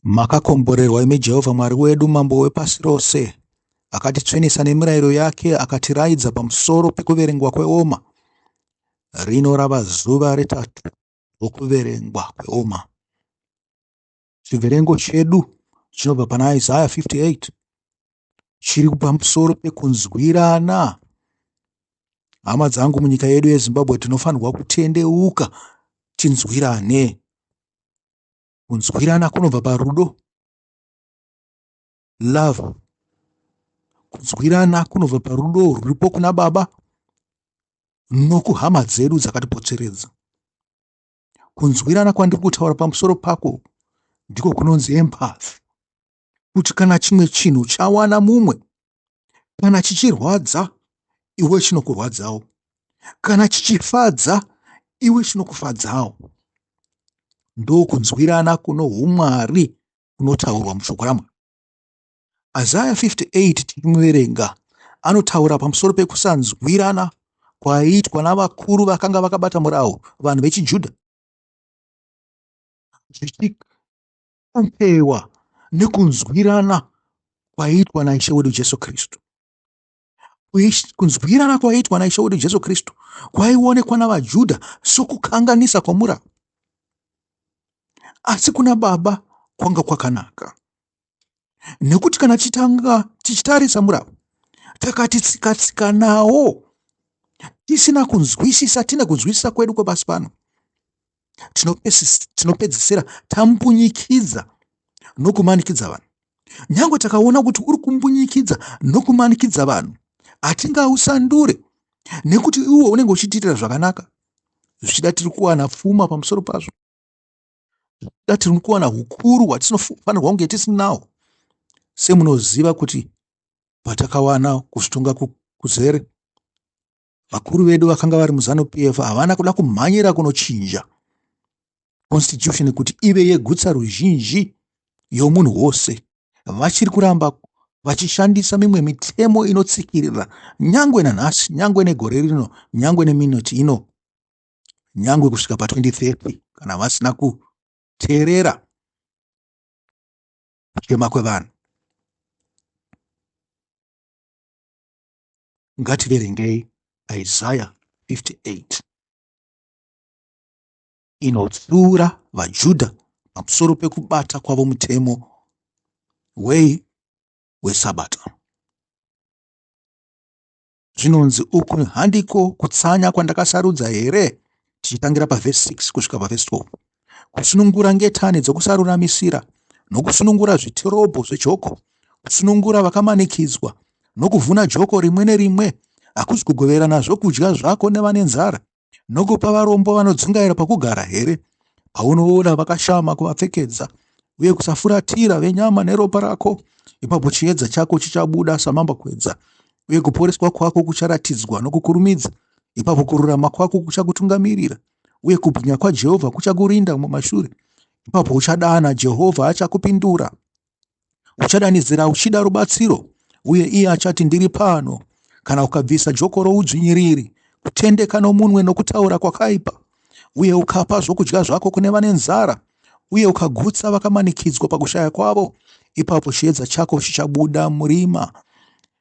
Makakomborerwa imi Jehovha Mwari wedu, Mambo wepasi rose, akatitsvenesa nemirayiro yake akatiraidza pamusoro pekuverengwa kweoma. Rino rava zuva retatu rokuverengwa kweoma. Chiverengo chedu chinobva pana Isaya 58 chiri pamusoro pekunzwirana. Hama dzangu, munyika yedu yeZimbabwe tinofanirwa kutendeuka tinzwirane. Kunzwirana kunobva parudo, love. Kunzwirana kunobva parudo ruripo kuna Baba nokuhama dzedu dzakatipotseredza. Kunzwirana kwandiri kutaura pamusoro pako ndiko kunonzi empathy, kuti kana chimwe chinhu chawana mumwe, kana chichirwadza iwe chinokurwadzawo, kana chichifadza iwe chinokufadzawo. Ndokunzwirana kuno humwari kunotaurwa mushoko raMwari. Isaya 58 tichimuverenga anotaura pamusoro pekusanzwirana kwaiitwa navakuru vakanga vakabata murau vanhu vechiJudha, zvichikompewa nekunzwirana kwaiitwa naIshe wedu Jesu Kristu. Kunzwirana kwaiitwa naIshe wedu Jesu Kristu kwaionekwa navaJudha sokukanganisa kwomurau, asi kuna Baba kwanga kwakanaka, nekuti kana tichitanga tichitarisa murau takati tsika tsika nawo tisina kunzwisisa, tine kunzwisisa kwedu kwepasi pano, tinopedzisira tambunyikidza nokumanikidza vanhu. Nyange takaona kuti uri kumbunyikidza nokumanikidza vanhu, hatingausandure, nekuti iwo unenge uchitiitira zvakanaka. Zvichida tiri kuwana pfuma pamusoro pazvo, zvichida tiri kuwana ukuru hwatinofanirwa kunge tisinawo. Semunoziva kuti patakawana kuzvitonga kuzere, vakuru vedu vakanga vari muZanu PF havana kuda kumhanyira kunochinja constitution kuti ive yegutsa ruzhinji, yomunhu wose. Vachiri kuramba vachishandisa mimwe mitemo inotsikirira nyangwe nanhasi, nyangwe negore rino, nyangwe neminoti ino, nyangwe kusvika pa2030, kana vasina kuteerera kuchema kwevanhu. Ngativerengei Isaya 58 inotsiura vaJudha pamusoro pekubata kwavo mutemo wei? WeSabata. Zvinonzi, uku handiko kutsanya kwandakasarudza here? Tichitangira pavhesi 6 kusvika pavhesi 12. Kusunungura ngetani dzokusaruramisira, nokusunungura zvitirobho zvejoko, kusunungura vakamanikidzwa, nokuvhuna joko rimwe nerimwe. Hakuzi kugoverana zvokudya zvako nevane nzara, nokupa varombo vanodzungaira pokugara here? Paunoona vakashama kuvapfekedza, uye kusafuratira venyama neropa rako, ipapo chiedza chako chichabuda samambakwedza, uye kuporeswa kwako kucharatidzwa nokukurumidza. Ipapo kururama kwako kuchakutungamirira, uye kubwinya kwaJehovha kuchakurinda mumashure. Ipapo uchadana, Jehovha achakupindura. Uchadanidzira uchida rubatsiro, uye iye achati, Ndiri pano. Kana ukabvisa joko roudzvinyiriri, kutendeka nomunwe nokutaura kwakaipa, uye ukapa zvokudya zvako kune vane nzara, uye ukagutsa vakamanikidzwa pakushaya kwavo, ipapo chiedza chako chichabuda murima,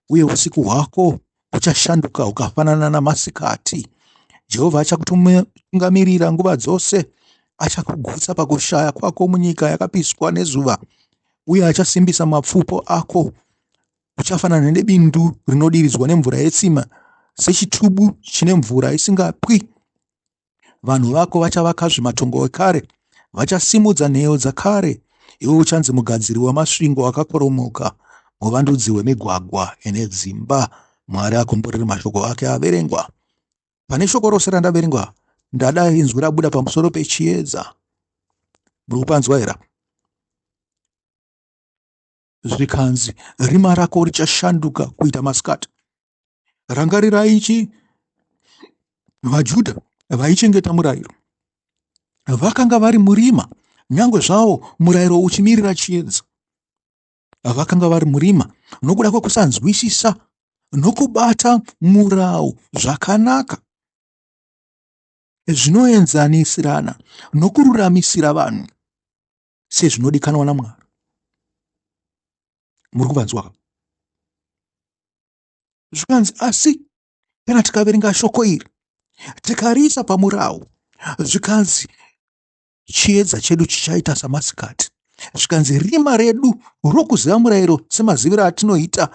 uye usiku hwako huchashanduka hukafanana namasikati. Jehovha achakutungamirira nguva dzose, achakugutsa pakushaya kwako munyika yakapiswa nezuva, uye achasimbisa mapfupo ako. Uchafanana nebindu rinodiridzwa nemvura yetsima, sechitubu chine mvura isingapwi. Vanhu vako vachavakazve matongo ekare, vachasimudza nheyo dzakare. Iwe uchanzi mugadziri wamasvingo akakoromoka, muvandudzi wemigwagwa ine dzimba. Mwari akomborere mashoko ake averengwa. Pane shoko rose randaverengwa, ndada inzwi rabuda pamusoro pechiedza. Muri kupanzwa here? Zvikanzi, rima rako richashanduka kuita masikati. Rangarirai ichi, vaJudha vaichengeta murayiro vakanga vari murima, nyange zvawo murayiro uchimirira chiedza. Vakanga vari murima nokuda kwekusanzwisisa nokubata murau zvakanaka zvinoenzanisirana nokururamisira vanhu sezvinodikanwa naMwari. Muri kuvanzwa? Zvikanzi asi kana tikaverenga shoko iri tikariisa pamurawo, zvikanzi chiedza chedu chichaita samasikati. Zvikanzi rima redu rokuziva murayiro semaziviro atinoita,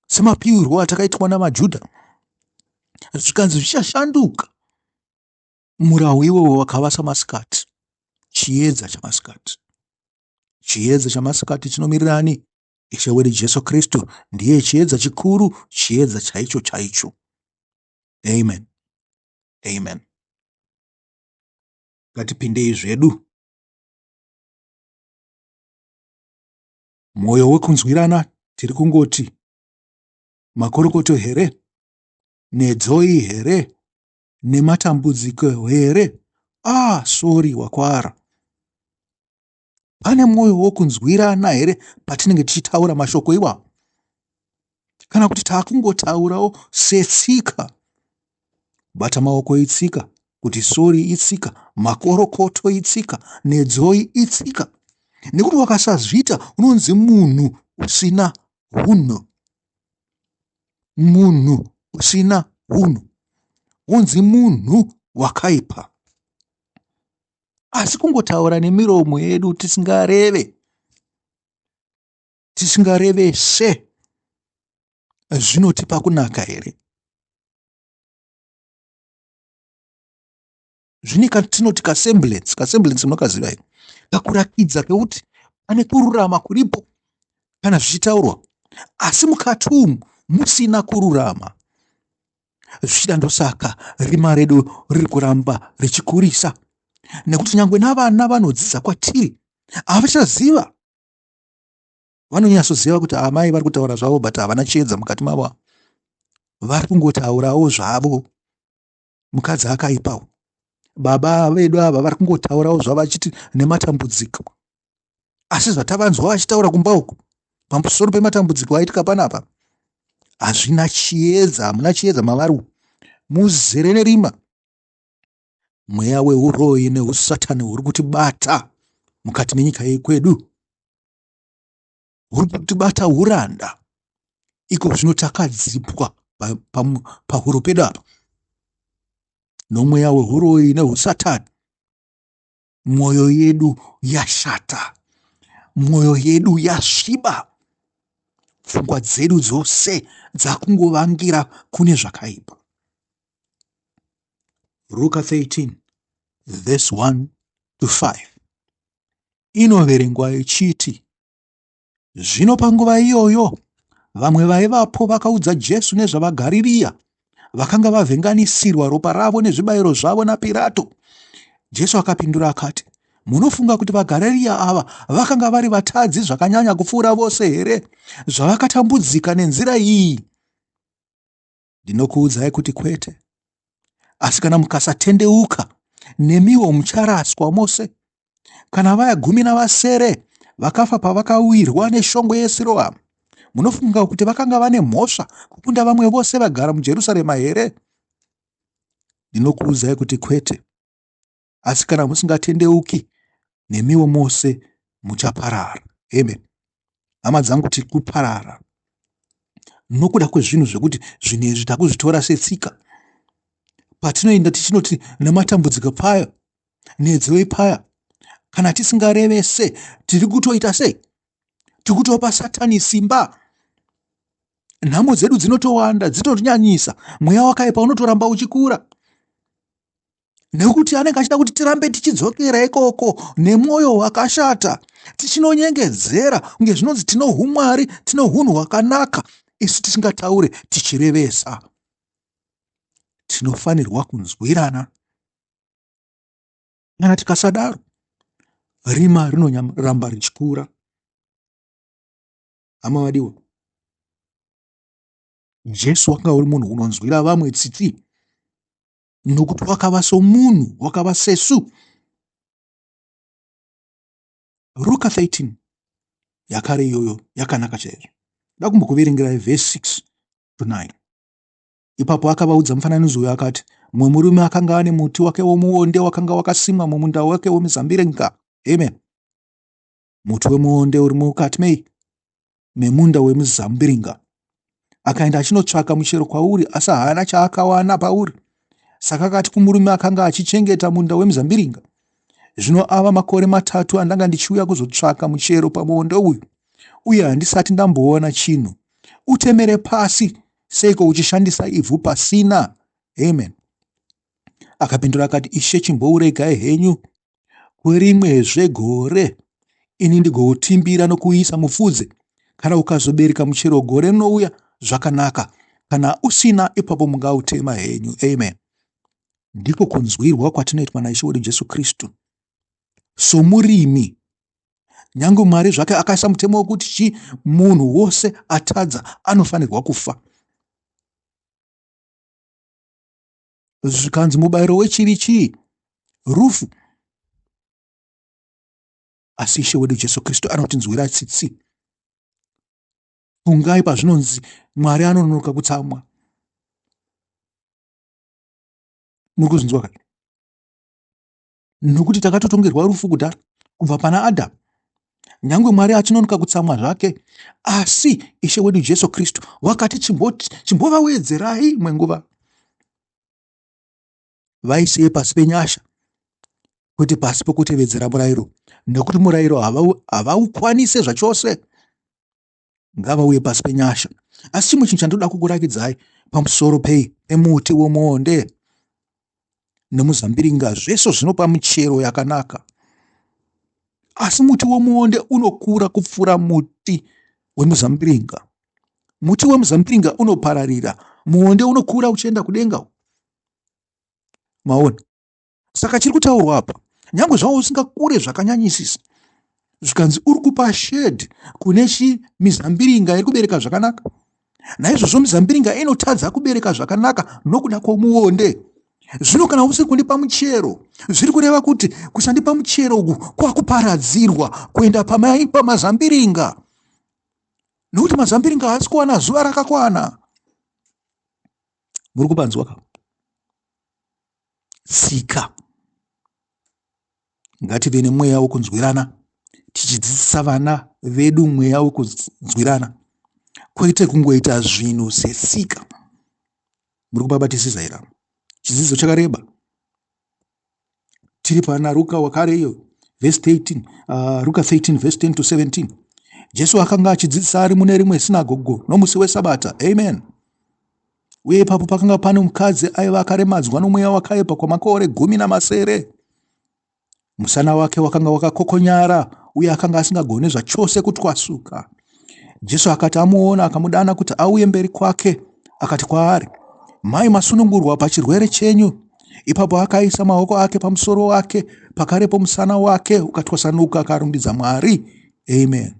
semapiwirwo atakaitwa namaJudha, zvikanzi zvichashanduka. Murawo iwowo wakava samasikati, chiedza chamasikati. Chiedza chamasikati chinomirira ani? Ishe wedu Jesu Kristu ndiye chiedza chikuru, chiedza chaicho chaicho. Amen, amen. Ngatipindei zvedu. Mwoyo wekunzwirana tiri kungoti makorokoto here, nedzoi here, nematambudziko here? Ah, sorry wakwara. Pane mwoyo wokunzwirana here patinenge tichitaura mashoko iwawo? Kana kuti takungotaurawo setsika? Kubata maoko itsika, kuti sori itsika, makorokoto itsika, nedzoi itsika. Nekuti wakasazviita unonzi munhu usina hunhu. Munhu usina hunhu. Wonzi munhu wakaipa. Asi kungotaura nemiromo yedu tisingareve, tisingarevese, zvinotipa kunaka here? Zvine katinoti kasemblance, kasemblance munokaziva here? Kakurakidza kekuti pane kururama kuripo kana zvichitaurwa, asi mukati umu musina kururama. Zvichida ndosaka rima redu riri kuramba richikurisa, nekuti nyangwe navana vanodzidza kwatiri havachaziva, vanonyatsoziva kuti amai vari kutaura zvavo, but havana chiedza mukati mavo, vari kungotaurawo zvavo. Mukadzi akaipawo, baba vedu ava vari kungotaurawo zvavo vachiti nematambudziko, asi zvatavanzwa vachitaura kumba uku pamusoro pematambudziko aitika panapa hazvina chiedza, hamuna chiedza mavari uku, muzere nerima. Mweya weuroyi neusatani huri kutibata mukati menyika yekwedu, huri kutibata uranda. Iko zvino takadzipwa pahuro pedu apa nomweya wehuroyi neusatani. Mwoyo yedu yashata, mwoyo yedu yasviba, pfungwa dzedu dzose dzakungovangira kune zvakaipa. Ruka 13 verse 1 to 5 inoverengwa ichiti, Zvino panguva iyoyo vamwe vaivapo vakaudza Jesu nezvavaGarirea vakanga vavhenganisirwa ropa ravo nezvibayiro zvavo naPirato. Jesu akapindura akati, Munofunga kuti vaGarirea ava vakanga vari vatadzi zvakanyanya kupfuura vose here, zvavakatambudzika nenzira iyi? Ndinokuudzai kuti kwete. Asi kana mukasatendeuka, nemiwo mucharaswa mose. Kana vaya 17 vakafa pavakawirwa neshongwe yeSiroamu, munofunga kuti vakanga vane mhosva kukunda vamwe vose vagara muJerusarema here? Ndinokuudzai kuti kwete. Asi kana musingatendeuki, nemiwo mose muchaparara. Amen. Hama dzangu, tiri kuparara nokuda kwezvinhu zvekuti zvinhu izvi takuzvitora setsika. Patinoenda tichinoti nematambudziko paya, nedzoi paya, kana tisingarevese, tiri kutoita sei? Tiri kutopa Satani simba. Nhamo dzedu dzinotowanda, dzinotonyanyisa. Mweya wakaipa unotoramba uchikura, nekuti anenge achida kuti tirambe tichidzokera ikoko nemwoyo wakashata, tichinonyengedzera kunge zvinonzi tino humwari, tino hunhu hwakanaka, isu tisingataure tichirevesa. Tinofanirwa kunzwirana. Kana tikasadaro, rima rinoramba richikura. Hama vadiwa, Jesu wakanga uri munhu unonzwira vamwe tsitsi, nokuti wakava somunhu, wakava sesu. Ruka 13 yakare iyoyo yakanaka chaizvo. Da kumbokuverengerai vhesi 6 to 9. Ipapo akavaudza mufananidzo uyu akati, mumwe murume akanga ane muti wake womuonde wakanga wakasimwa mumunda wake wemizambiringa. Amen. Muti wemuonde uri mukati mei? memunda wemuzambiringa. Akaenda achinotsvaka muchero kwauri, asi haana chaakawana pauri. Saka akati kumurume akanga achichengeta munda wemuzambiringa, Zvino ava makore matatu andanga ndichiuya kuzotsvaka muchero pamuonde uyu, uye handisati ndamboona chinhu. Utemere pasi, seiko uchishandisa ivhu pasina? Amen. Akapindura akati, Ishe, chimbouregai henyu kwerimwezve gore, ini ndigoutimbira nokuuisa mupfudze. Kana ukazobereka muchero gore rinouya, zvakanaka. Kana usina, ipapo mungautema henyu. Amen. Ndiko kunzwirwa kwatinoitwa naIshe wedu Jesu Kristu. Somurimi, nyange Mwari zvake akaisa mutemo wekuti chi munhu wose atadza anofanirwa kufa. Zvikanzi mubayiro wechivi chii? Rufu. Asi Ishe wedu Jesu Kristu anotinzwira tsitsi. Fungai pazvinonzi Mwari anononoka kutsamwa. Muri kuzvinzwa ka? Nokuti takatotongerwa rufu kudhara kubva pana Adhamu. Nyange Mwari achinonoka kutsamwa zvake, asi Ishe wedu Jesu Kristu wakati chimbovawedzerai imwe nguva. Vaisei pasi penyasha, kwete pasi pokutevedzera murayiro, nekuti murayiro havaukwanise zvachose. Ngavauye pasi penyasha. Asi chimwe chinhu chandoda kukurakidzai pamusoro pei pemuti womuonde nemuzambiringa, zvese zvinopa michero yakanaka, asi muti womuonde unokura kupfuura muti wemuzambiringa. Muti wemuzambiringa unopararira, muonde unokura uchienda kudenga. Maona? Saka chiri kutaurwa apa, nyange zvawo usingakure zvakanyanyisisa, zvikanzi uri kupa shed kune chi mizambiringa iri kubereka zvakanaka. Naizvozvo mizambiringa inotadza kubereka zvakanaka nokuda kwomuonde. Zvino kana usiri kundipa muchero, zviri kureva kuti kusandipa muchero uku kwakuparadzirwa kuenda pamazambiringa, nokuti mazambiringa haasi kuwana zuva rakakwana. Muri kupanzwa ka? Tsika. Ngative nemweya wokunzwirana, tichidzidzisa vana vedu mweya wokunzwirana, kwete kungoita zvinhu setsika. Muri kubabatisisa here? Chidzidzo chakareba. Tiri pana Ruka wakare iyo vhesi 13, Ruka 13 vhesi 10 to 17. Jesu akanga achidzidzisa ari mune rimwe sinagogo nomusi weSabata. Amen. Uye ipapo pakanga pane mukadzi aiva akaremadzwa nomweya wakaipa kwamakore 17. Musana wake wakanga wakakokonyara uye akanga asingagoni zvachose kutwasuka. Jesu akati amuona, akamudana kuti auye mberi kwake, akati kwaari, Mai, masunungurwa pachirwere chenyu. Ipapo akaisa maoko ake pamusoro wake, pakarepo musana wake ukatwasanuka, akarumbidza Mwari. Amen.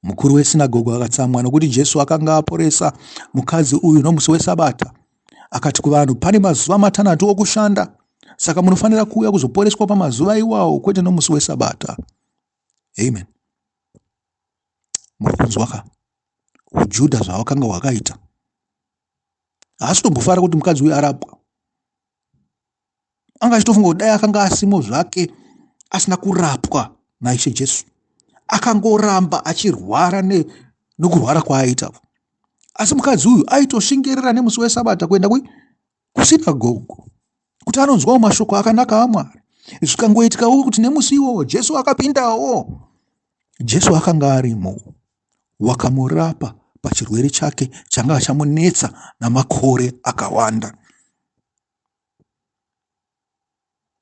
Mukuru wesinagogo akatsamwa nokuti Jesu akanga aporesa mukadzi uyu nomusi weSabata. Akati kuvanhu, Pane mazuva matanhatu okushanda, saka munofanira kuuya kuzoporeswa pamazuva iwawo, kwete nomusi weSabata. Amen. Muri kunzwa ka? UJudha zvawakanga hwakaita. Haasi kutombofara kuti mukadzi uyu arapwa. Anga achitofunga kuti dai akanga asimo zvake asina kurapwa naIshe Jesu. Akangoramba achirwara nokurwara kwaaita. Asi mukadzi uyu aitoshingerera nemusi weSabata kuenda kusinagogo kuti anonzwawo mashoko akanaka aMwari. Zvikangoitikawo kuti nemusi iwowo Jesu akapindawo. Jesu akanga arimo, wakamurapa pachirwere chake changa chamunetsa namakore akawanda.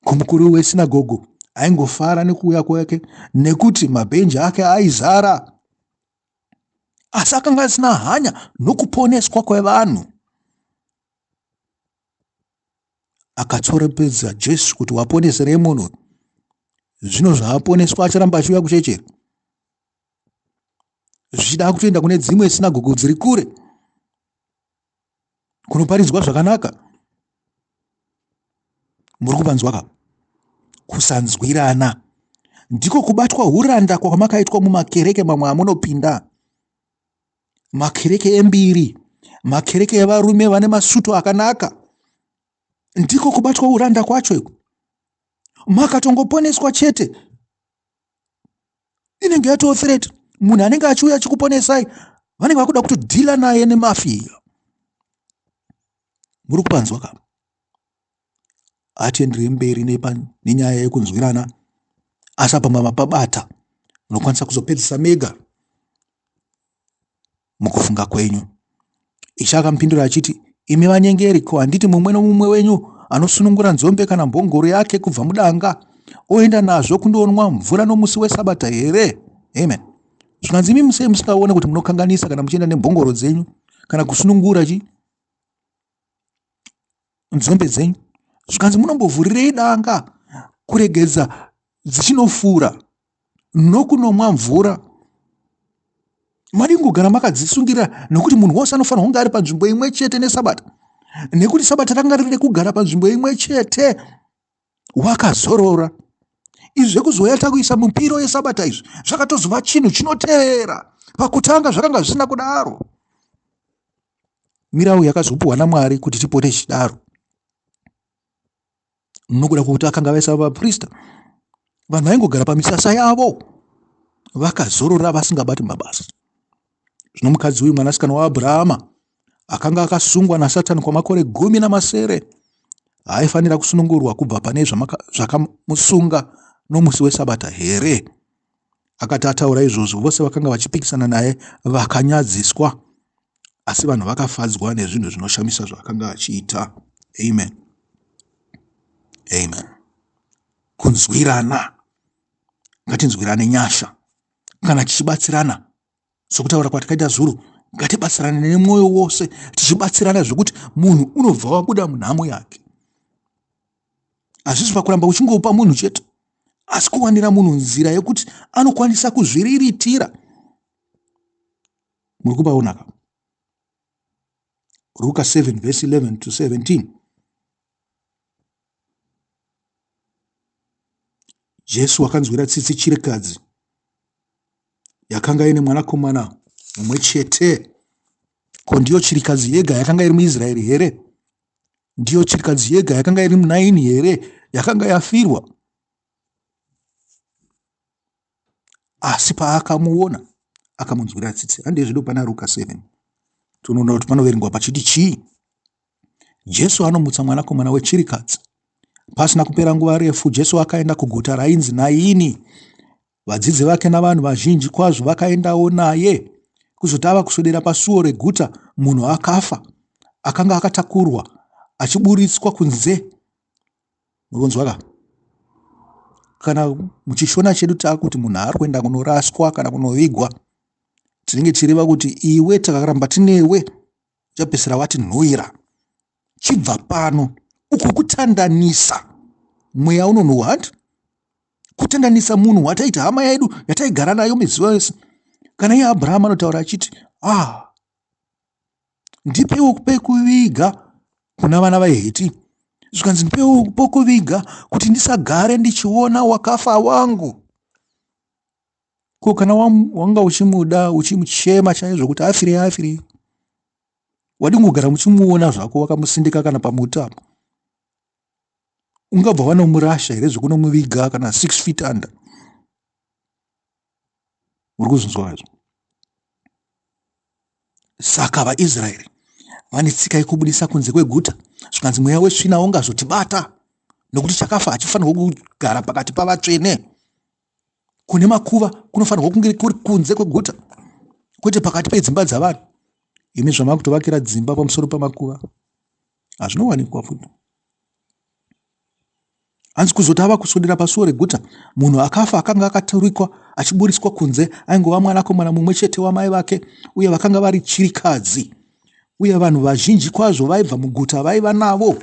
Kumukuru wesinagogo aingofara nekuuya kwake nekuti mabhenji ake aizara, asi akanga asina hanya nokuponeswa kwevanhu. Akatsoropedza Jesu kuti waponeserei munhu, zvino zvaaponeswa acharamba achiuya kuchechi here? Zvichida akutoenda kune dzimwe sinagogo dziri kure kunoparidzwa zvakanaka. Muri kupanzwa ka? Kusanzwirana ndiko kubatwa uranda kwamakaitwa mumakereke mamwe amunopinda, makereke embiri, makereke evarume vane masutu akanaka. Ndiko kubatwa uranda kwacho iko. Makatongoponeswa chete, inenge yatoo threat. Munhu anenge achiuya achikuponesai vanenge vakuda kutodhila naye nemafiya. Muri kupanzwa ka? Atienderei mberi nenyaya yekunzwirana, asi apa mapabata munokwanisa kuzopedzisa mega mukufunga kwenyu. Ishe akamupindura achiti, Imi vanyengeri, ko handiti mumwe nomumwe wenyu anosunungura nzombe kana mbongoro yake kubva mudanga oenda nazvo kundonwa mvura nomusi weSabata here? Amen. Zvikanzi imi musei musingaone kuti munokanganisa kana muchienda nembongoro dzenyu kana kusunungura chi nzombe dzenyu. Zvikanzi munombovhurirei danga kuregedza dzichinofura nokunomwa mvura? Madii kungogara makadzisungirira, nokuti munhu wose anofanirwa kunge ari panzvimbo imwe chete neSabata, nekuti Sabata rakanga riri rekugara panzvimbo imwe chete wakazorora. Izvi zvekuzouya takuisa mupiro yeSabata izvi zvakatozova chinhu chinotevera. Pakutanga zvakanga zvisina kudaro. Mirau yakazopuhwa naMwari kuti tipote tichidaro nokuda kwokuti akanga vaisa vaprista, vanhu vaingogara pamisasa yavo vakazorora vasingabati mabasa. Zvino mukadzi uyu, mwanasikana waAbhurahama, akanga akasungwa naSatani kwamakore 17, haaifanira kusunungurwa kubva pane zvakamusunga nomusi weSabata here? Akati ataura izvozvo, vose vakanga vachipikisana naye vakanyadziswa, asi vanhu vakafadzwa nezvinhu zvinoshamisa zvaakanga achiita. Amen, amen. Kunzwirana, ngatinzwirane nyasha kana tichibatsirana. Sokutaura kwatakaita zuro, ngatibatsirane nemwoyo wose, tichibatsirana zvekuti munhu unobva wabuda munhamo yake. Hazvisi pakuramba uchingopa munhu chete, asi kuwanira munhu nzira yekuti anokwanisa kuzviriritira. Muri kupaona ka? Ruka 7 verse 11 to 17. Jesu akanzwira tsitsi chirikadzi yakanga ine mwanakomana mumwe chete. Ko ndiyo chirikadzi yega yakanga iri muIsraeri here? Ndiyo chirikadzi yega yakanga iri muNaini here yakanga yafirwa? Asi paakamuona akamunzwira tsitsi. Handei zvedu pana Ruka 7, tinoona kuti panoverengwa pachiti chii. Jesu anomutsa mwanakomana wechirikadzi. Pasina kupera nguva refu, Jesu akaenda kuguta rainzi Naini. Vadzidzi vake navanhu vazhinji kwazvo vakaendawo naye. Kuzoti ava kuswedera pasuo reguta, munhu akafa akanga akatakurwa achiburitswa kunze. Muri kunzwa ka? Kana muchishona chedu taakuti munhu ari kuenda kunoraswa kana kunovigwa, tinenge tichireva kuti iwe takaramba tinewe uchapedzisira watinhuwira. Chibva pano. Uku kutandanisa mweya unonhuhwa, hanti? Kutandanisa munhu wataita hama yedu yataigara nayo mizuva yose. Kana iye Abraham anotaura achiti, ah, ndipewo pekuviga kuna vana vaHeti. Zvikanzi ndipewo pokuviga kuti ndisagare ndichiona wakafa wangu. Ko kana wanga uchimuda uchimuchema chaizvo kuti afirei afirei, wadii kungogara muchimuona zvako wakamusindika kana pamuti apo? Ungabva wanomurasha here zvekunomuviga kana 6 feet under? Muri kuzvinzwa izvo? Saka vaIsraeri vane tsika yekubudisa kunze kweguta, zvikanzi mweya wetsvina ungazotibata nokuti chakafa hachifanirwa kugara pakati pavatsvene. Kune makuva kunofanirwa kunge kuri kunze kweguta, kwete pakati pedzimba dzavanhu. Imi zvamakutovakira dzimba pamusoro pamakuva hazvinowanikwa futi. Hanzi kuzoti ava kuswedera pasuo reguta, munhu akafa akanga akaturikwa achiburitswa kunze aingova mwanakomana mumwe chete wamai vake, uye vakanga vari chirikadzi. Uye vanhu vazhinji kwazvo vaibva muguta vaiva navo.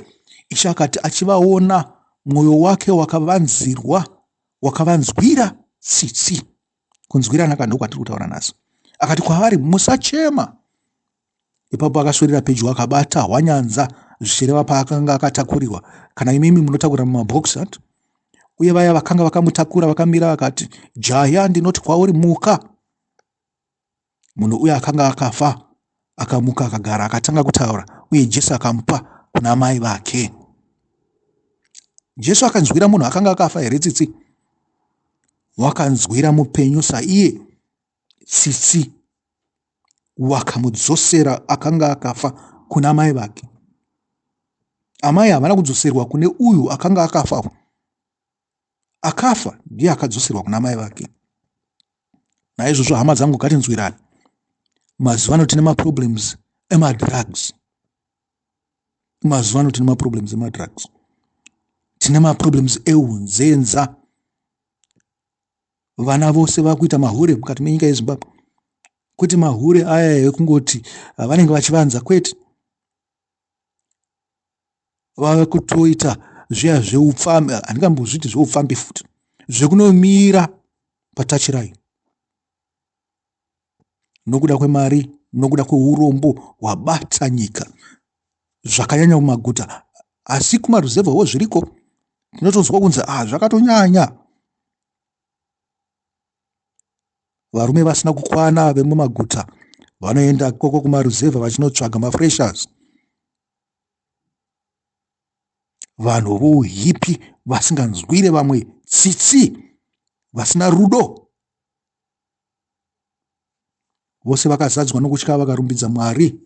Ishe akati achivaona, mwoyo wake wakavanzirwa, wakavanzwira tsitsi. Kunzwirana ka ndokwatiri kutaura nhasi. Akati kwavari, musachema. Ipapo akaswedera pedyo akabata hwanyanza, zvichireva paakanga akatakurirwa. Kana imimi munotakura mumabhokisi hanti? Uye vaya vakanga vakamutakura vakamira vakati, Jaya, ndinoti kwauri, muka. Munhu uya akanga akafa akamuka akagara akatanga kutaura, uye Jesu akamupa kuna mai vake. Jesu akanzwira munhu akanga akafa here tsitsi? Wakanzwira mupenyu saiye. tsitsi wakamudzosera akanga akafa kuna amai vake. Amai havana kudzoserwa kune uyu akanga akafa. Akafa ndiye akadzoserwa kuna amai vake. Naizvozvo hama dzangu ngatinzwirane. Mazuva ano tine maproblems emadrugs. Mazuva ano tine maproblems emadrugs. Tine maproblems eunzenza. Vana vose vakuita mahure mukati menyika yeZimbabwe. Kwete mahure aya ekungoti vanenge vachivanza kwete. Vave kutoita zviya zveupfambi, handingambozviti zveupfambi futi, zvekunomira patachirai nokuda kwemari, nokuda kweurombo hwabata nyika zvakanyanya mumaguta, asi kumaruzevhawo zviriko. Tinotonzwa kunzi ah zvakatonyanya. Varume vasina kukwana vemumaguta vanoenda koko kumaruzevha vachinotsvaga mafreshers. Vanhu vouhipi vasinganzwire vamwe tsitsi, vasina rudo. Vose vakazadzwa nokutya vakarumbidza Mwari.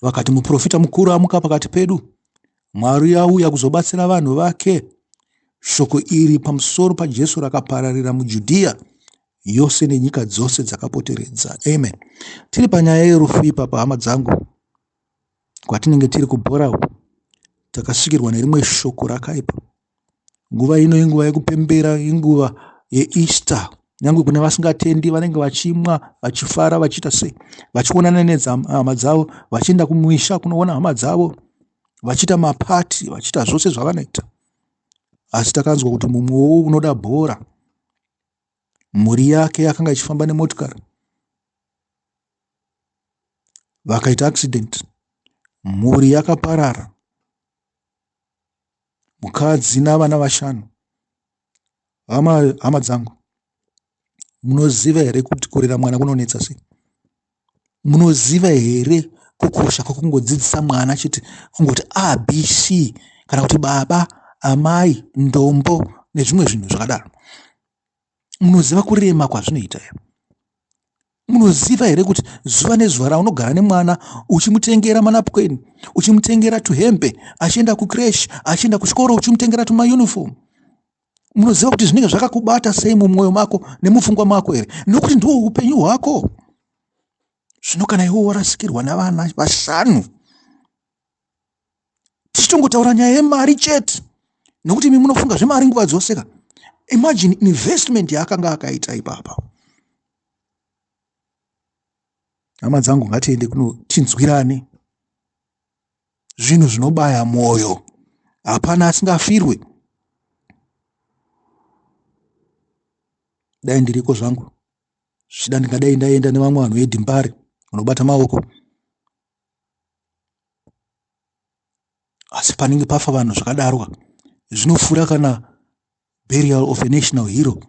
Vakati muprofita mukuru amuka pakati pedu. Mwari auya kuzobatsira vanhu vake. Shoko iri pamusoro paJesu rakapararira muJudhiya yose nenyika dzose dzakapoteredza. Amen. Tiri panyaya yerufu ipapa hama dzangu. Kwatinenge tiri kubhora uku takasvikirwa nerimwe shoko rakaipa. Nguva ino inguva yekupembera, inguva yeEaster. Nyangwe kune vasingatendi vanenge vachimwa, vachifara, vachiita sei, vachionana nehama dzavo, vachienda kumisha kunoona hama dzavo, vachiita mapati, vachiita zvose zvavanoita. Asi takanzwa kuti mumwewo unoda bhora, mhuri yake yakanga ichifamba nemotikari, vakaita accident, mhuri yakaparara. Mukadzi navana vashanu. Hama, hama dzangu, munoziva here kuti kurera mwana kunonetsa sei? Munoziva here kukosha kwekungodzidzisa mwana chete kungoti ABC kana kuti baba, amai, ndombo nezvimwe zvinhu zvakadaro? Munoziva kurema kwazvinoita here? Munoziva here kuti zuva nezuva raunogara nemwana uchimutengera manapukeni, uchimutengera tuhembe, achienda kucreche, achienda kuchikoro, uchimutengera tumauniform, munoziva kuti zvinenge zvakakubata sei mumwoyo mako nemupfungwa mako here? Nokuti ndiwo upenyu hwako. Zvino kana iwe warasikirwa navana vashanu, tichitongotaura nyaya yemari chete, nokuti imi munofunga zvemari nguva dzose ka. Imagine investment yaakanga akaita ipapa. Hama dzangu, ngatiende kuno tinzwirane zvinhu zvinobaya mwoyo. Hapana asingafirwe. Dai ndiriko zvangu, zvichida ndingadai ndaenda nevamwe vanhu veDimbare vanobata maoko. Asi panenge pafa vanhu zvakadaro zvinopfuura kana burial of a national hero,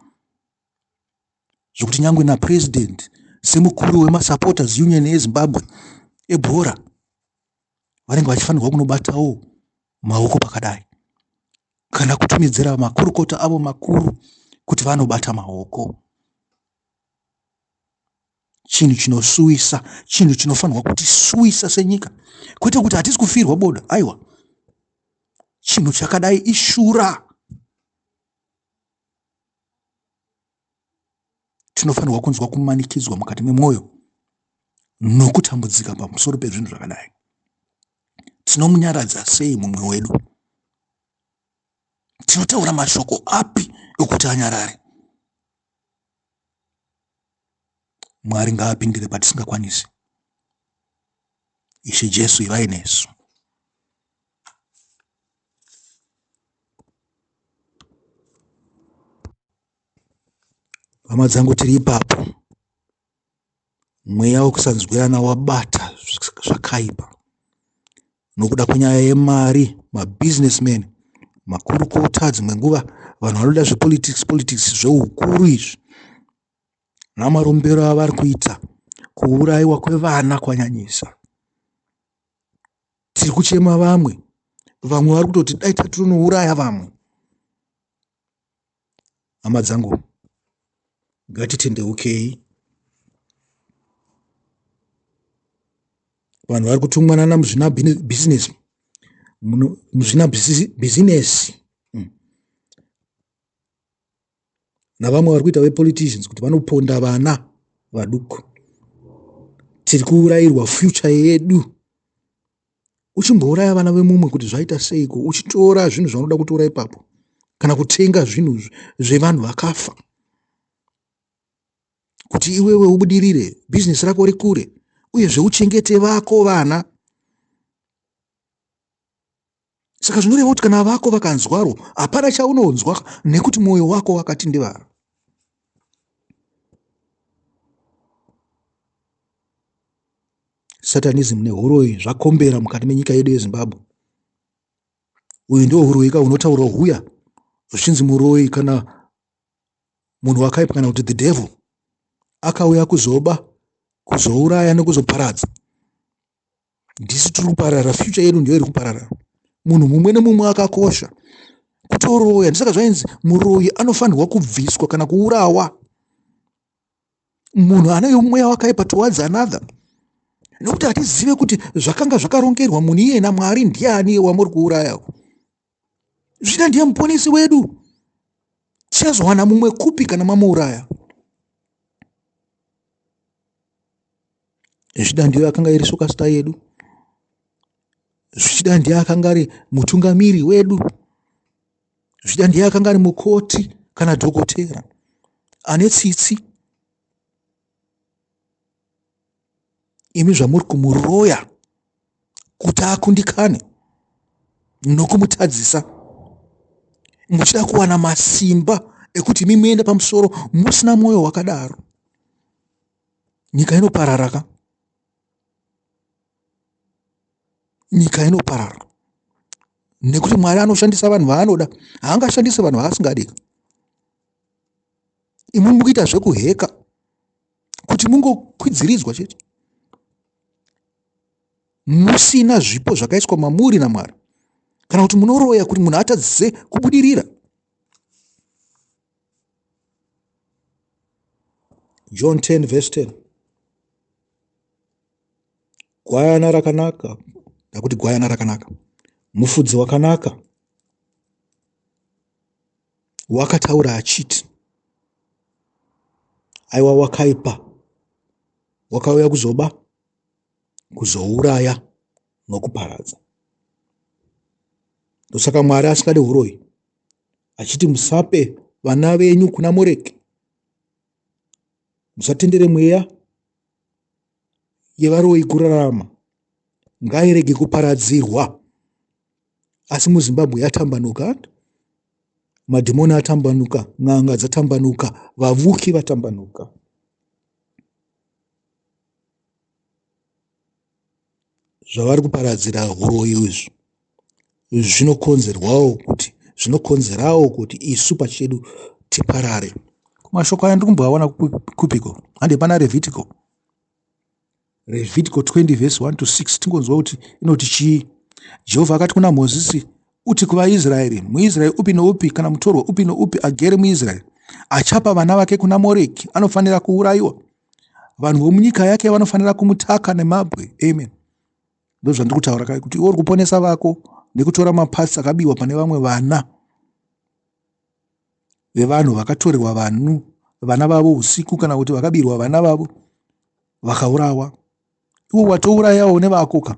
zvekuti nyangwe napresident semukuru wemasupporters union eZimbabwe ebhora vanenge vachifanirwa kunobatawo maoko pakadai, kana kutumidzira makurukota avo makuru kuti vanobata maoko. Chinhu chinosuwisa, chinhu chinofanirwa kutisuwisa senyika, kwete kuti hatisi kufirwa bodo, aiwa. Chinhu chakadai ishura. Tinofanirwa kunzwa kumanikidzwa mukati memwoyo nokutambudzika pamusoro pezvinhu zvakadai. Tinomunyaradza sei mumwe wedu? Tinotaura mashoko api ekuti anyarare? Mwari ngaapindire patisingakwanisi. Ishe Jesu ivai nesu. Hama dzangu, tiri ipapo. Mweya wekusanzwirana wabata zvakaipa nokuda kwenyaya yemari. Mabusinessmen, makurukota, dzimwe nguva vanhu vanoda zvepolitics, politics zveukuru izvi, namarombero avari kuita, kuurayiwa kwevana kwanyanyisa. Tiri kuchema vamwe, vamwe vari kutoti dai tatonouraya vamwe. Hama dzangu, ngatitendeukei. Vanhu vari kutumwa nana muzvinabhizinesi muzvinabhizinesi navamwe vari kuita vepoliticians kuti vanoponda vana vaduku. Tiri kuurayirwa future yedu. Uchimbouraya vana vemumwe kuti zvaita seiko, uchitora zvinhu zvaunoda kutora ipapo kana kutenga zvinhu zvevanhu vakafa kuti iwewe ubudirire, bhizinesi rako rikure, uyezve uchengete vako vana. Saka zvinoreva kuti kana vako vakanzwaro hapana chaunonzwa nekuti mwoyo wako wakatindivara. Satanism nehuroyi zvakombera mukati menyika yedu yeZimbabwe. Uyu ndiwo huroyi ka hunotaurwa huya zvichinzi muroyi kana munhu wakaipa kana kuti the devil akauya kuzoba, kuzouraya nekuzoparadza. Ndisu tiri kuparara, future yedu ndiyo iri kuparara. Munhu mumwe nemumwe akakosha. Kutoroya, ndisaka zvainzi muroyi anofanirwa kubviswa kana kuurawa. Munhu ane mweya wakaipa towards another, nekuti hatizive kuti zvakanga zvakarongerwa munhu iye naMwari ndiani wamuri kuuraya. Zvida ndiye muponesi wedu, tichazowana mumwe kupi kana mamuuraya? Zvichida ndiyo akanga iri sokasita yedu, zvichida ndiye akanga ari mutungamiri wedu, zvichida ndiye akanga ari mukoti kana dhokotera ane tsitsi. Imi zvamuri kumuroya kuti akundikane nokumutadzisa, muchida kuwana masimba ekuti imi muende pamusoro musina mwoyo wakadaro, nyika inoparara ka. Nyika inoparara nekuti Mwari anoshandisa vanhu vaanoda, haangashandisi vanhu vaasingadi. Imi mukuita zvekuheka kuti mungokwidziridzwa chete, musina zvipo zvakaiswa mamuri naMwari, kana kuti munoroya kuti munhu atadzise kubudirira. John 10 verse 10. Gwayana rakanaka, ndakuti gwayana rakanaka, mufudzi wakanaka wakataura achiti, aiwa wakaipa wakauya kuzoba, kuzouraya nokuparadza. Ndosaka Mwari asingade huroyi, achiti musape vana venyu kuna Moreki, musatendere mweya yevaroyi kurarama, ngairege kuparadzirwa. Asi muZimbabwe yatambanuka, madhimoni atambanuka, n'anga dzatambanuka, vavuki vatambanuka. Zvavari kuparadzira huroyi izvi zvinokonzerwawo kuti zvinokonzerawo kuti isu pachedu tiparare. Mashoko aya ndiri kumboawana kupiko? Hande pana Revhitiko. Revhitiko 20 vhesi 1 to 6 tingonzwa kuti inoti chii. Jehovha akati kuna Mozisi, uti kuvaIsraeri, muIsraeri upi noupi kana mutorwa upi noupi agere muIsraeri achapa vana vake kuna Moreki anofanira kuurayiwa. Vanhu vomunyika yake vanofanira kumutaka nemabwe. Amen. Ndozvandiri kutaura kai kuti iwe uri kuponesa vako nekutora mapatsi akabiwa pane vamwe vana vevanhu vakatorerwa vanhu vana vavo usiku kana kuti vakabirwa vana vavo vakaurawa. Iwe watourayawo nevako ka.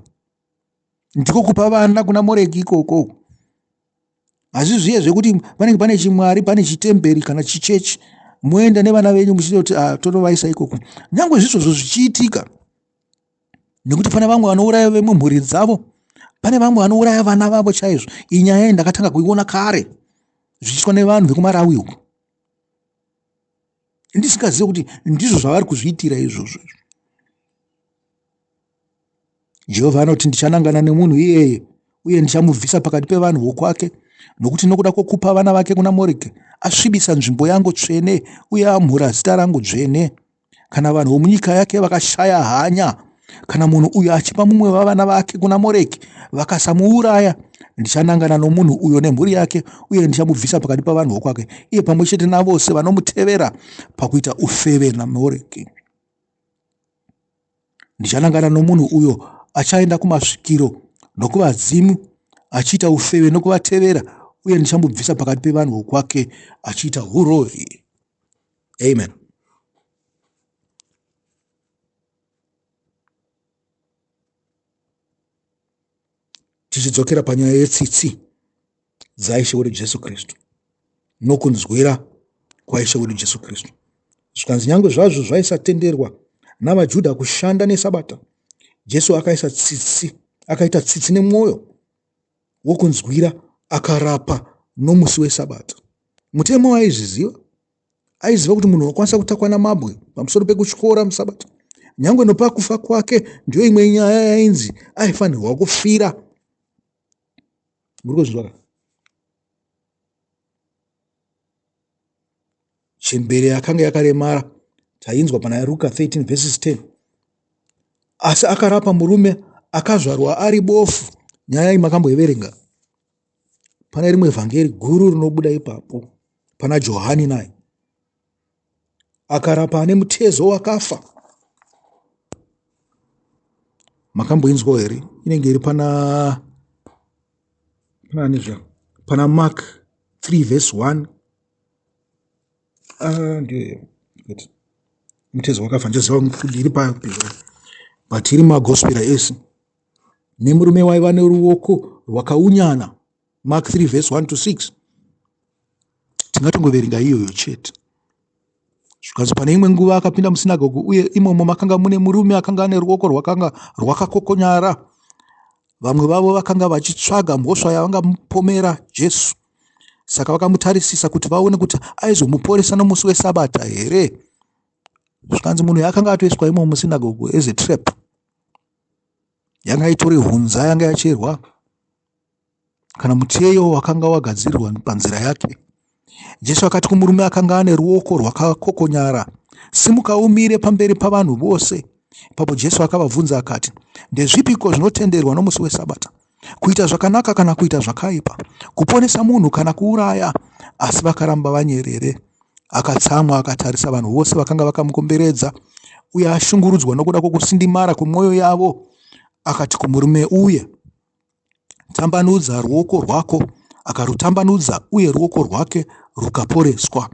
Ndiko kupa vana kuna Moreki ikoko. Hazvi zviye zvekuti panenge pane chimwari, pane chitemberi kana chichechi, moenda nevana venyu muchida kuti ah, tonovaisa ikoko. Nyangwe zvizvozvo zvichiitika, nekuti pane vamwe vanouraya vemumhuri dzavo, pane vamwe vanouraya vana vavo chaizvo. Iyi nyaya iyi ndakatanga kuiona kare zvichiitwa nevanhu vekuMarawi uko, ndisingazive kuti ndizvo zvavari kuzviitira izvozvo. Jehovha anoti, Ndichanangana nemunhu iyeye uye ndichamubvisa pakati pevanhu vokwake, nokuti nokuda kwokupa vana vake kuna Moreki, asvibisa nzvimbo yangu tsvene uye amhura zita rangu dzvene. Kana vanhu vomunyika yake vakashaya hanya, kana munhu uyo achipa mumwe wavana vake kuna Moreki, vakasamuuraya, ndichanangana nomunhu uyo nemhuri yake uye ndichamubvisa pakati pavanhu vokwake, iye pamwe chete navose vanomutevera pakuita ufeve naMoreki. Ndichanangana nomunhu uyo achaenda kumasvikiro nokuvadzimu achiita ufeve nokuvatevera uye ndichamubvisa pakati pevanhu vokwake achiita urovi. Amen. Tichidzokera panyaya yetsitsi dzaIshe wedu Jesu Kristu nokunzwira kwaIshe wedu Jesu Kristu. Zvikanzi nyange zvazvo zvaisatenderwa navaJudha kushanda neSabata, Jesu akaisa tsitsi, akaita tsitsi nemwoyo wokunzwira akarapa nomusi weSabata. Mutemo aizviziva. Aiziva kuti munhu wakwanisa kutakwa namabwe pamusoro pekutyora musabata. Nyangwe nopakufa kwake ndiyo imwe nyaya yainzi aifanirwa kufira. Muri kuzvinzwa ka? Chembere yakanga yakaremara tainzwa pana Ruka 13 verses 10. Asi akarapa murume akazvarwa ari bofu. Nyaya iyi makamboiverenga. Pane rimwe vhangeri guru rinobuda ipapo pana Johani 9. Akarapa ane mutezo wakafa. Makamboinzwawo here? Inenge iri pana pana ani zva? Pana Mark 3 verse 1. Ah, ndiyo good. Mutezo wakafa ndichiziva kuti iri papi but iri magospera ese nemurume waiva neruoko rwakaunyana Mark 3 verse 1 to 6 tingatongoverenga iyoyo chete zvikanzi pane imwe nguva akapinda musinagogu uye imomo makanga mune murume akanga ane ruoko rwakanga rwakakokonyara vamwe vavo vakanga vachitsvaga mhosva yavangamupomera jesu saka vakamutarisisa kuti vaone kuti aizomuporesa nomusi wesabata here zvikanzi munhu yakanga atoiswa imomo musinagogu as a trap yanga itori hunza yanga yacherwa kana muteyo wakanga wagadzirirwa panzira yake. Jesu akati kumurume akanga ane ruoko rwakakokonyara, Simuka umire pamberi pavanhu vose. Ipapo Jesu akavabvunza akati, Ndezvipiko zvinotenderwa nomusi weSabata? Kuita zvakanaka kana kuita zvakaipa? Kuponesa munhu kana kuuraya? Asi vakaramba vanyerere. Akatsamwa akatarisa vanhu vose vakanga vakamukomberedza uye ashungurudzwa nokuda kwokusindimara kwemwoyo yavo, akati kumurume uye, Tambanudza ruoko rwako. Akarutambanudza uye ruoko rwake rukaporeswa.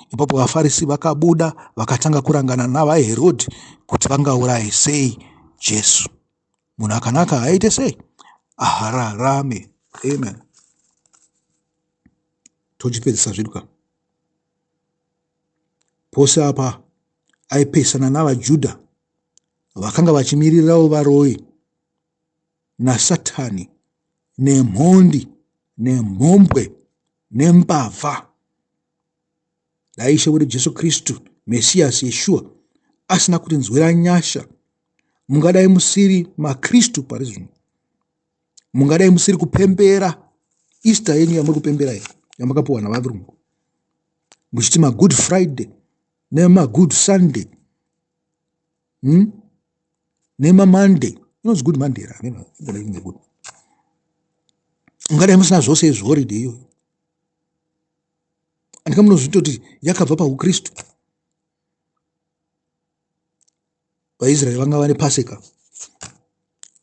Ipapo vaFarisi vakabuda vakatanga kurangana navaHerodhi kuti vangauraye sei Jesu. Munhu akanaka haaite sei? Ahararame. Amen. Tochipedzisa zvedu ka. Pose apa aipesana navaJudha vakanga vachimiririrawo varoyi naSatani nemhondi nemhombwe nembavha. Dai Ishe wedu Jesu Kristu, Mesiasi Yeshua, asina kutinzwira nyasha, mungadai musiri maKristu pari zvino. Mungadai musiri kupembera Easter yenyu yamuri kupembera iyi yamakapiwa navavarungu muchiti maGood Friday nemaGood Sunday nemamonday inonzi good monday here ungadai musina zvose izvi holiday iyoyo andika munozvitoti yakabva paukristu vaisraeri vanga vane paseka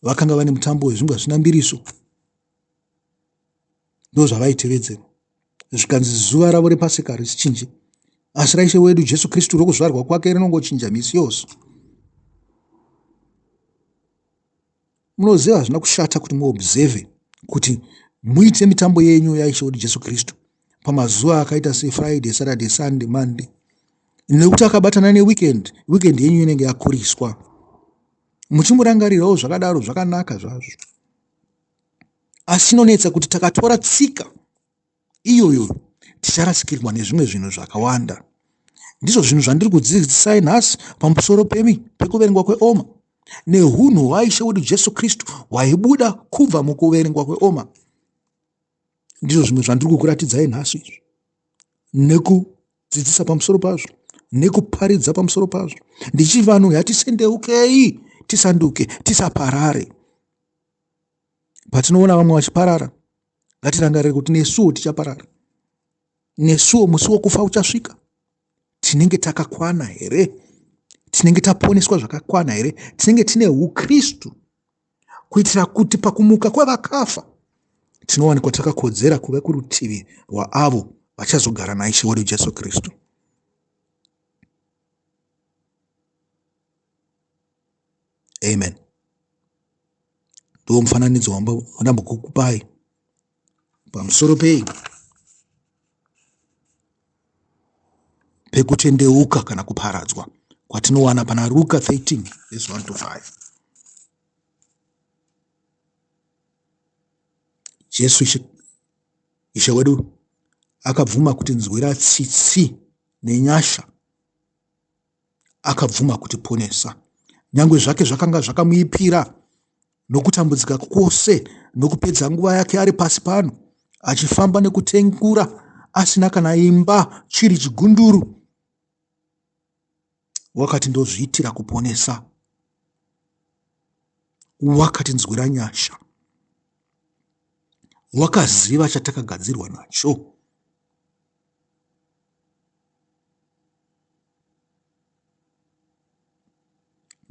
vakanga vane mutambo wezvingwa zvisina mbiriso ndozvavaitevedzera zvikanzi zuva ravo repaseka harisichinji asi raishe wedu jesu kristu rokuzvarwa kwake rinongochinja misi yose munoziva hazvina kushata kuti muobserve kuti muite mitambo yenyu yaishe wedu jesu kristu pamazuva akaita sefriday saturday sunday monday nekuti akabatana neweekend weekend yenyu inenge yakuriswa muchimurangarirawo zvakadaro zvakanaka zvazvo Asi chinonetsa kuti takatora tsika iyoyo ticharasikirwa nezvimwe zvinhu zvakawanda. Ndizvo zvinhu zvandiri kudzidzisai nhasi pamusoro pemi pekuverengwa kweoma nehunhu hwaIshe wedu Jesu Kristu hwaibuda kubva mukuverengwa kweoma. Ndizvo zvimwe zvandiri kukuratidzai nhasi izvi nekudzidzisa pamusoro pazvo nekuparidza pamusoro pazvo ndichivanhu yatisendeukei tisanduke tisaparare. Patinoona vamwe vachiparara, ngatirangarire kuti nesuwo tichaparara. Nesuwo musi wokufa uchasvika. Tinenge takakwana here? Tinenge taponeswa zvakakwana here? Tinenge tine uKristu? kuitira kuti pakumuka kwevakafa tinowanikwa takakodzera kuve kurutivi rwaavo vachazogara naIshe wedu Jesu Kristu. Amen. Ndiwo mufananidzo wandambokukupai pamusoro pei pekutendeuka kana kuparadzwa kwatinowana pana Ruka 13 verse 1 to 5. Jesu Ishe, Ishe wedu akabvuma kutinzwira tsitsi nenyasha akabvuma kutiponesa nyangwe zvake zvakanga zvakamuipira nokutambudzika kwose nokupedza nguva yake ari pasi pano achifamba nekutengura asina kana imba chiri chigunduru wakati ndozviitira kuponesa wakatinzwira nyasha wakaziva chatakagadzirwa nacho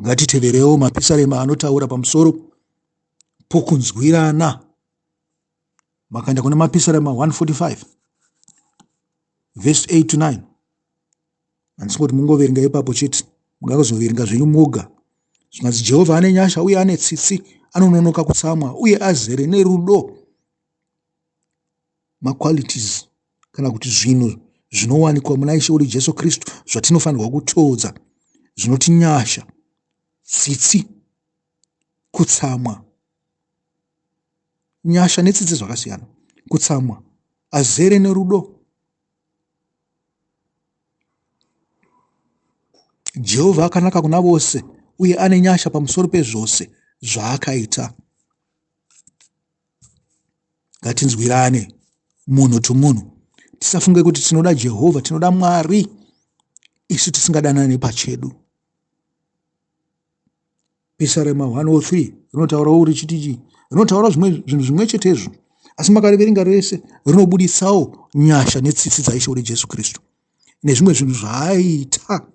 Ngatiteverewo mapisarema anotaura pamusoro pokunzwirana. Makaenda kuna mapisarema 145 vhesi 8 to 9 handisi kuti mungoverenga ipapo chete mungazoverenga zvenyu moga zvinonzi jehovha ane nyasha uye ane tsitsi anononoka kutsamwa uye azere nerudo maqualities kana kuti zvinhu zvinowanikwa muna Ishe wedu Jesu Kristu zvatinofanirwa kutoodza zvinoti nyasha, tsitsi, kutsamwa. Nyasha netsitsi zvakasiyana. Kutsamwa azere nerudo. Jehovha akanaka kuna vose uye ane nyasha pamusoro pezvose zvaakaita. Ngatinzwirane munhu to munhu. Tisafunge kuti tinoda Jehovha, tinoda Mwari isu tisingadanane pachedu. Pisarema 103 rinotaurawo richiti chii? Rinotaura zvimwe zvinhu zvimwe chetezvo, asi makariverenga rese rinobuditsawo nyasha netsitsi dzaIshe wedu Jesu Kristu nezvimwe zvinhu zvaaiita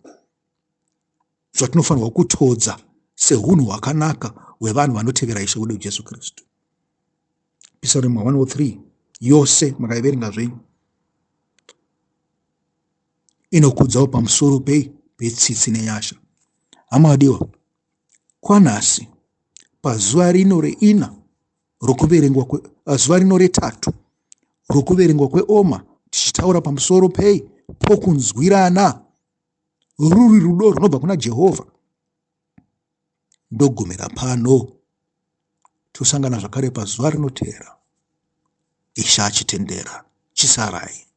zvatinofanirwa kutodza sehunhu hwakanaka hwevanhu vanotevera Ishe wedu Jesu Kristu. Pisarema 103 yose makaiverenga zvenyu inokudzawo pamusoro pei petsitsi nenyasha. Hama vadiwa, kwanhasi pazuva rino reina rokuverengwa kwe, zuva rino retatu rokuverengwa kweoma tichitaura pamusoro pei pokunzwirana ruri rudo runobva kuna Jehovha. Ndogumira pano, tosangana zvakare pazuva rinoteera, Ishe achitendera. Chisarai.